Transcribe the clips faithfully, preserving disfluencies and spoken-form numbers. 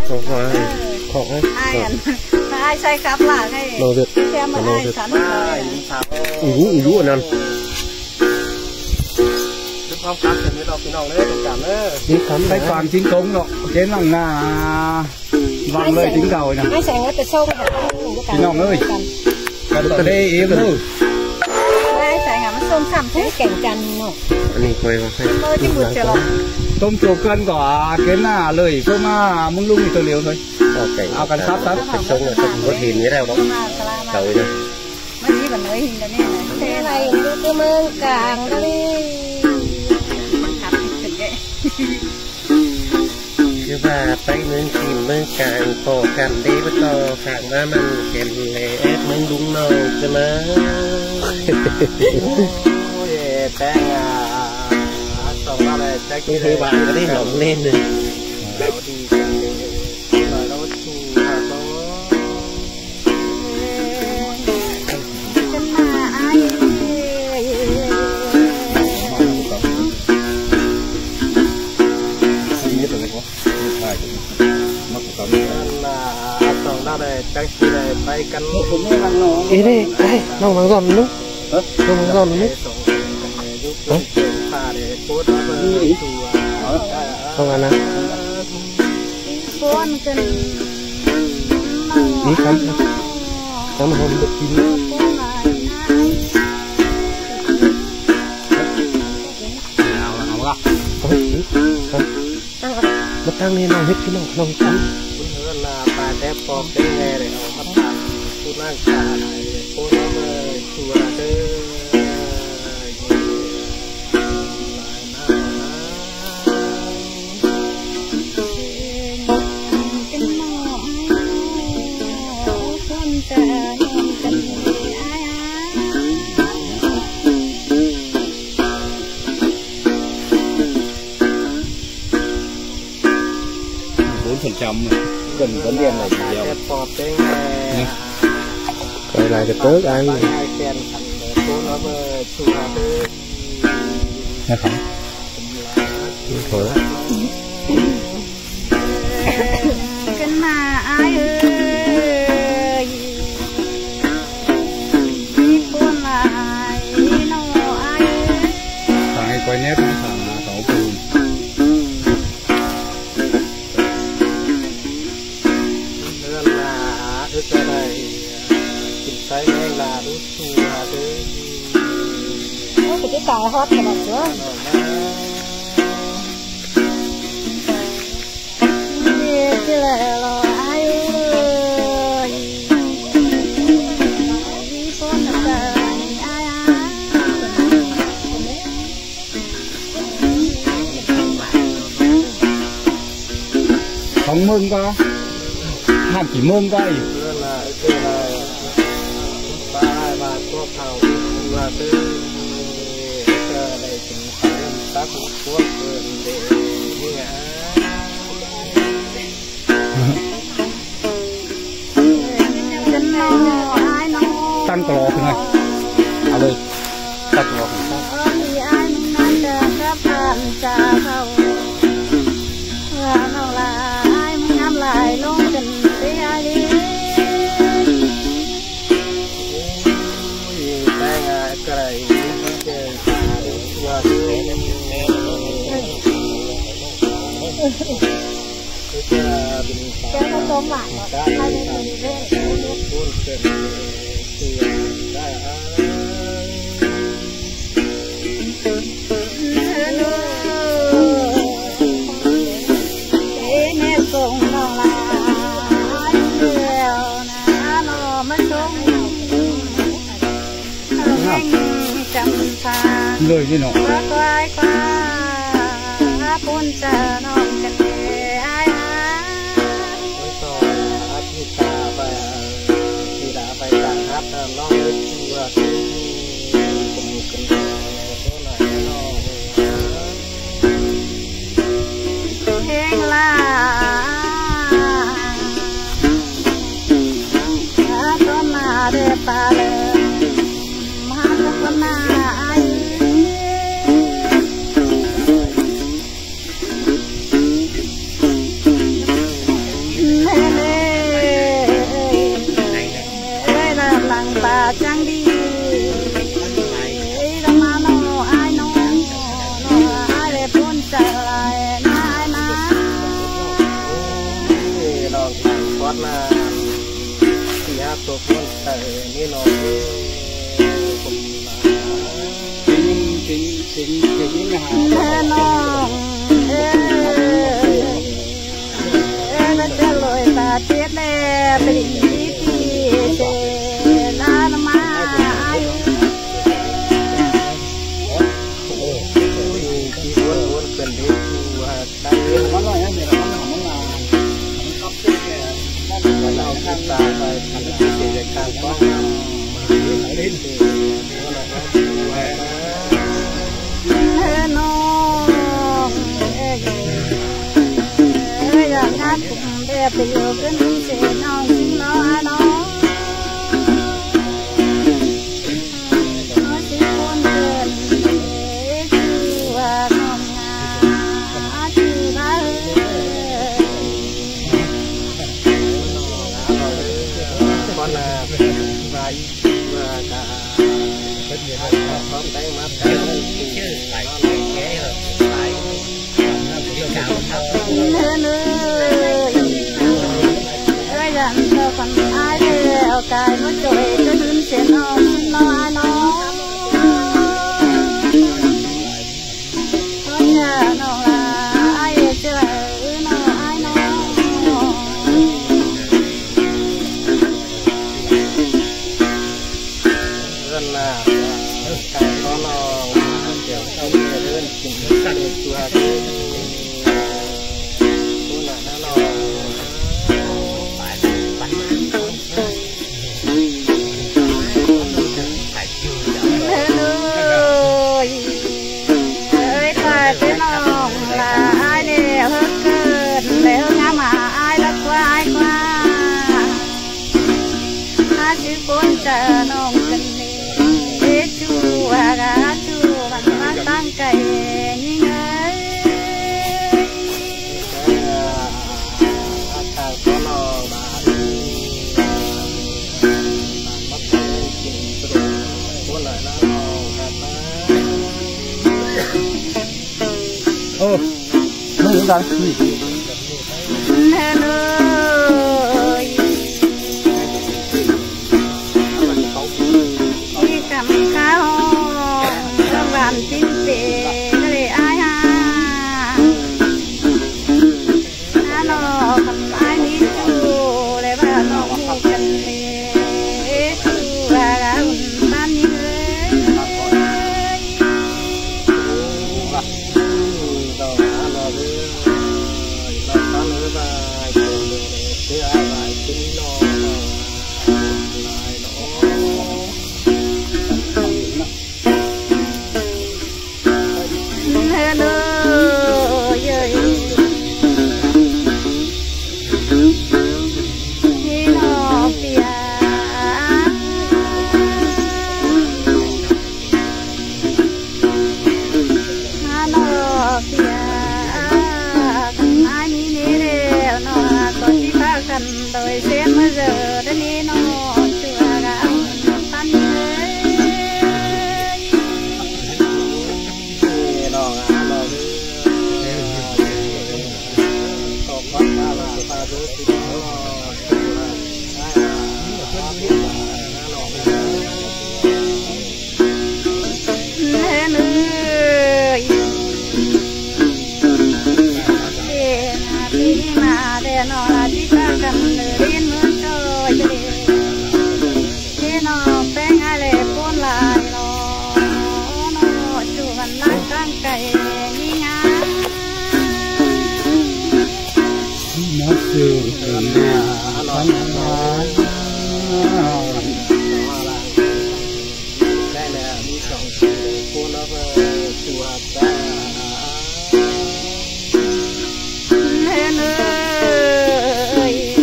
Khong khong khong. Ai ăn, ai sai khắp lạ hay. Nó Việt. Xem mà nó ai Việt. Sẵn. Ai, sao? Ui dú, ui dú ăn ăn. Đức Phong cắp thì mới đọc cái nòng đấy, thông cảm đấy. Đi khám. Tài khoản chính thống nó, cái nòng là vàng lời chính cầu nè. Ai sai ngó tơ sông hả? Cái nòng ơi. Cái tơ đây em ơi. Ai sai ngó mà sông sắm thế cảnh cắn nó. Ăn đi quay vào. Mơ chứ một triệu. Tôm chùa cân có, à, cái nà lời, tôm, à, muốn lung thì tơ liều thôi. Ok. Ao cắn sắt sắt. Cái sông là sông có hình như đây không? Đâu vậy? Mà đi bằng lưới hình là nè. Cái này đi cái mương cảng đó đi. Khắp thì chừng đấy. Chứ bà phải mương chìm mương cảng, có cắn đi bắt có kháng ba măng kèm lệ ép mương đúng nâu chứ mà. Ôi, bé à, sống ra đây chắc cái thứ bạn có đi nóng lên rồi. Đâu đi, nói đâu. Ăn, à, ăn tòng đa này, chắc khi này phải căn. Ê, đây, đây, nòng nắng giòn nữa. Hả? Nòng nắng giòn nữa. Hả? Nòng ăn à? Đi khám. Khám hòm được chín. Ơ, ơ. Mất tăng nên nòng hết cái nòng, nòng cắn. Bún hứa là bà đẹp con cái nghe để ông bắt tạm. Bún ăn cả này, bún ăn, ờ, chùa, ờ, bốn phần trăm, gần vấn đề này nhiều. Quay lại cái tớt anh. Nghe không? Thôi. Cân mà ai ơi, đi con mà ai nó ai ơi. Thằng ấy quay nét nó thằng nó tỏ cùng. Nó là ước cái này, chính sách này là đút xu là thế. Ơ, cái cái cài hot này là sửa. Không mừng có. Hạt chỉ mừng có. Tăng cỏ lò thế này. À, đây. Tăng cỏ lò. Lơi đi nó. Hót na, sia tô ꞌcốn tơ ꞌnị ꞌnọ. Chính, chính, chính, chính hả? Thế nó, ê, ê, nó sẽ lội ta chết lẹ, bình đi thì sẽ là nó mà ai. Ơi, ơi, ta cái lòng là ai để hớt cơn, để hớt ngắm mà ai lắm qua, ai qua. Há chứ bốn chả nông cơn đi, ê chú, à, gà chú, bằng bác tăng cày, nhí ngơi. Ô, nó cũng đắn. Hello. Đi cắm cá hô, các bạn tin tệ, các bạn ai ha. Nó khắm ai mít su, lê ba nó mú căn mê, ê su ba gá un pan nhí hơi. Ơi,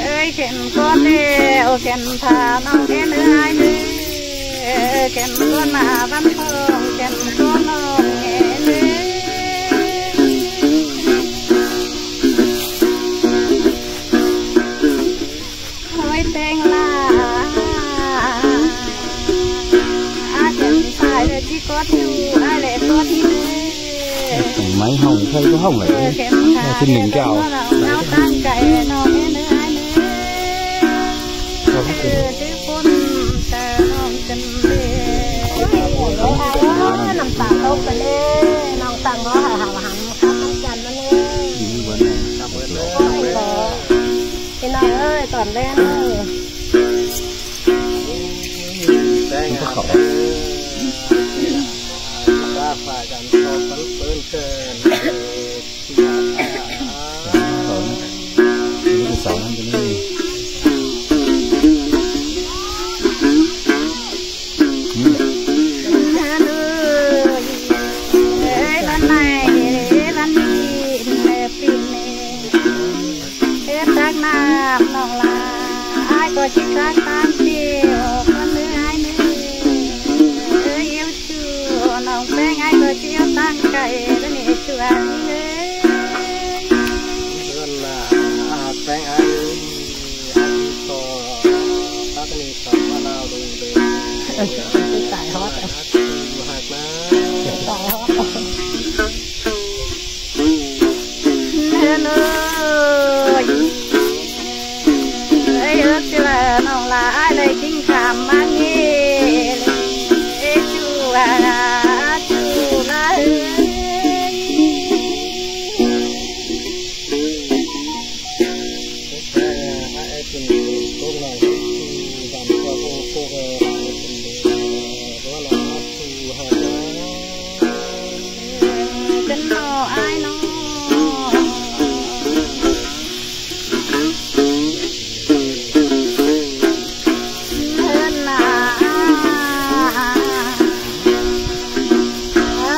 ơi, khen con đê, ô, khen thả nong khen ơi, ơi, khen con mà văn phòng, khen con nong khen ơi. Hơi teng la. Á, khen sai lơ ꞌchí cót ꞌnhụ, ai lơ cót ꞌnhụ. Máy hỏng, khay có hỏng lại. Ơ, khen sai. Xin lỗi chào. Nó tăng cày nó, nó Chứ phun tơ ꞌnọng căn ꞌlế. Ôi, ôi, ôi, năm tả tốc căn ꞌlế. ꞌNọng tẳng nó hả hả hẳn khắp năm căn nó ꞌlế. Ôi, ôi. Thì ꞌnọng ơi, tỏn ꞌlế ơi. Teng ꞌnọng khảu. Ba phải dặn so phấn phấn sơn. Sáu. Sáu năm cái này. Ê, văn này, ê, văn gì, ê, pin này. Ê, tắc nạp ꞌnọng ꞌla, ai ꞌcọ ꞌchí tắc tang pi, ơ, con ơi, ai ơi. Ê, yêu ꞌchu ꞌnọng ꞌpéng, ai ꞌcọ ꞌchí tang cai, ơ, ꞌnị ꞌchu ai ơi. Ơn là, à, ꞌpéng ai ơi, ai so, tắc ꞌnị so, ma lao đu đu. Ơ, ꞌchí tải hót à. Hạt má. Tải hót. Hello. Ê, ơ, ꞌchí ꞌla ꞌnọng ꞌla, ai ꞌlế ꞌchí khảm ꞌmá ꞌnị. Ê, ꞌchu a, ꞌchu ꞌla ơi. Căn ꞌnọ ai ꞌnọ. Hơn là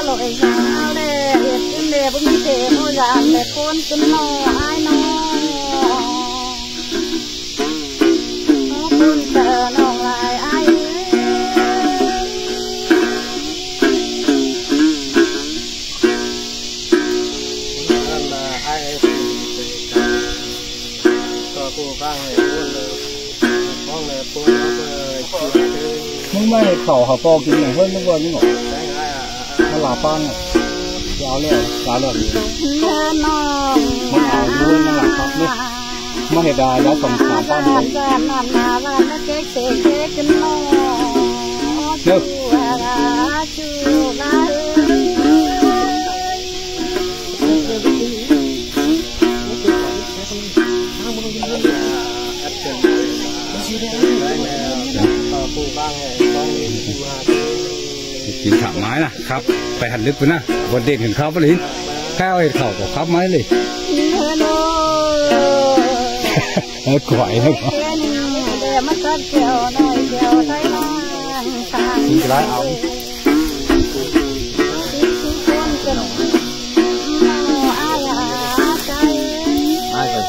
lội dàng ꞌlế, ꞌlế bún ꞌlế mô dàng ꞌlế phun căn ꞌnọ ai ꞌnọ. Nó phun tơ ꞌnọng lai ai ơi. Ơn là ai ơi. Có cô vang này, buôn là, con này, cô nó, ờ, chùa, thế. ꞌMứng ꞌmá hệt khảu hả ꞌpo kin này hơn ꞌmứng ꞌva ꞌmứng ꞌnọ. Đấy, ai à, à, à. Nó là ꞌpán này. Kéo lên, kéo lên. Nó, nó. ꞌMứng áo dú nó là khắp nước. ꞌMá hệt à, dá sòng sả ꞌpán này. Nước. Kin khảm ꞌmái ꞌnạ, khắp, pay hẳn lứk ꞌnạ, bón đên khửn khắp ꞌlế. Khao hệt khảu ꞌcọ khắp ꞌmái ꞌlế. Hốt khỏi lắm. Kin cái lái áo. Ai rồi.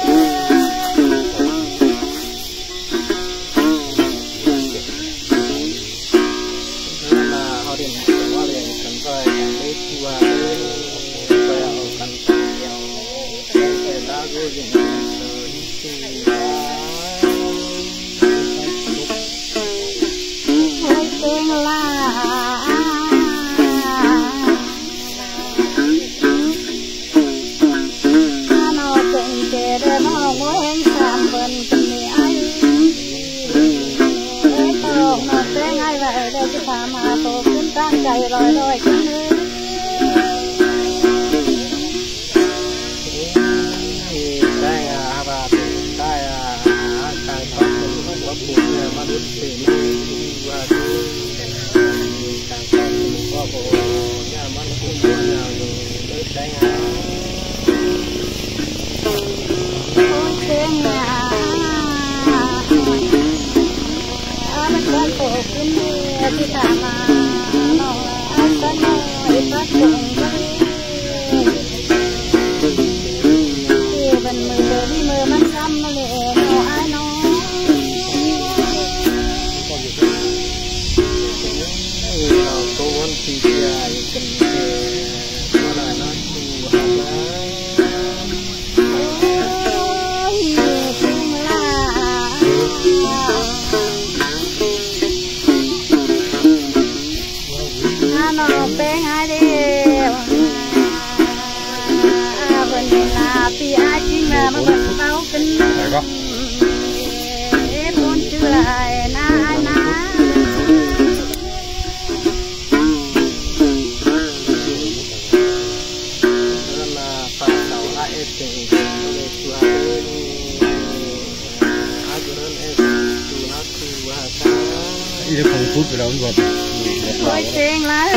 Ôi, chêng ꞌlạ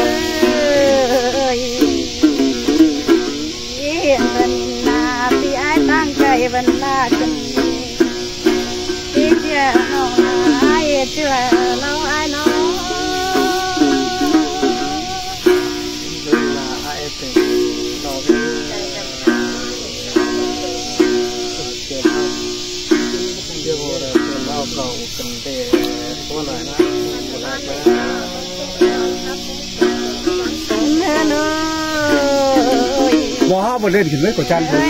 ơi. Yên bần na, ꞌpi ải ꞌtáng cai bần na cơn. ꞌPi ꞌchưa ꞌnọng ải, ꞌchưa ꞌlạ ải ꞌnọng. ꞌBiă ꞌhụ báu ꞌlẹn khửn ꞌmí ꞌcọ chăn thôi.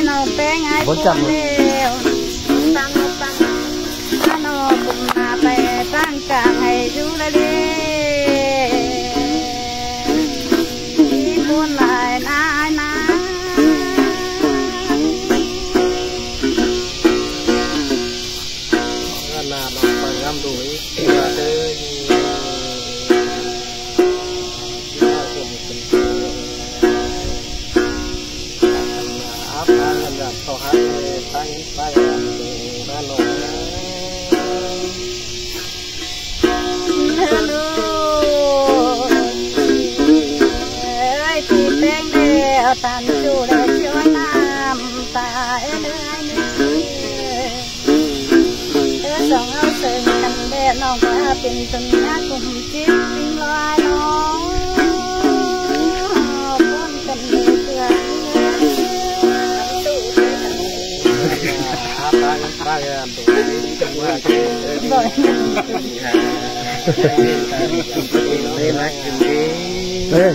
Báu chăn thôi. Ơi, ꞌpi ꞌpéng đé, ꞌtan ꞌchu đé ꞌchưa ꞌnặm ta ên ơi. Ơ, song ꞌháu sớng căn đé, ꞌnọng ꞌcọ pên tun ꞌnhá ꞌcum chip ꞌpính ꞌloi ꞌnọng. ꞌCốn căn đé ꞌchưa. Ơ,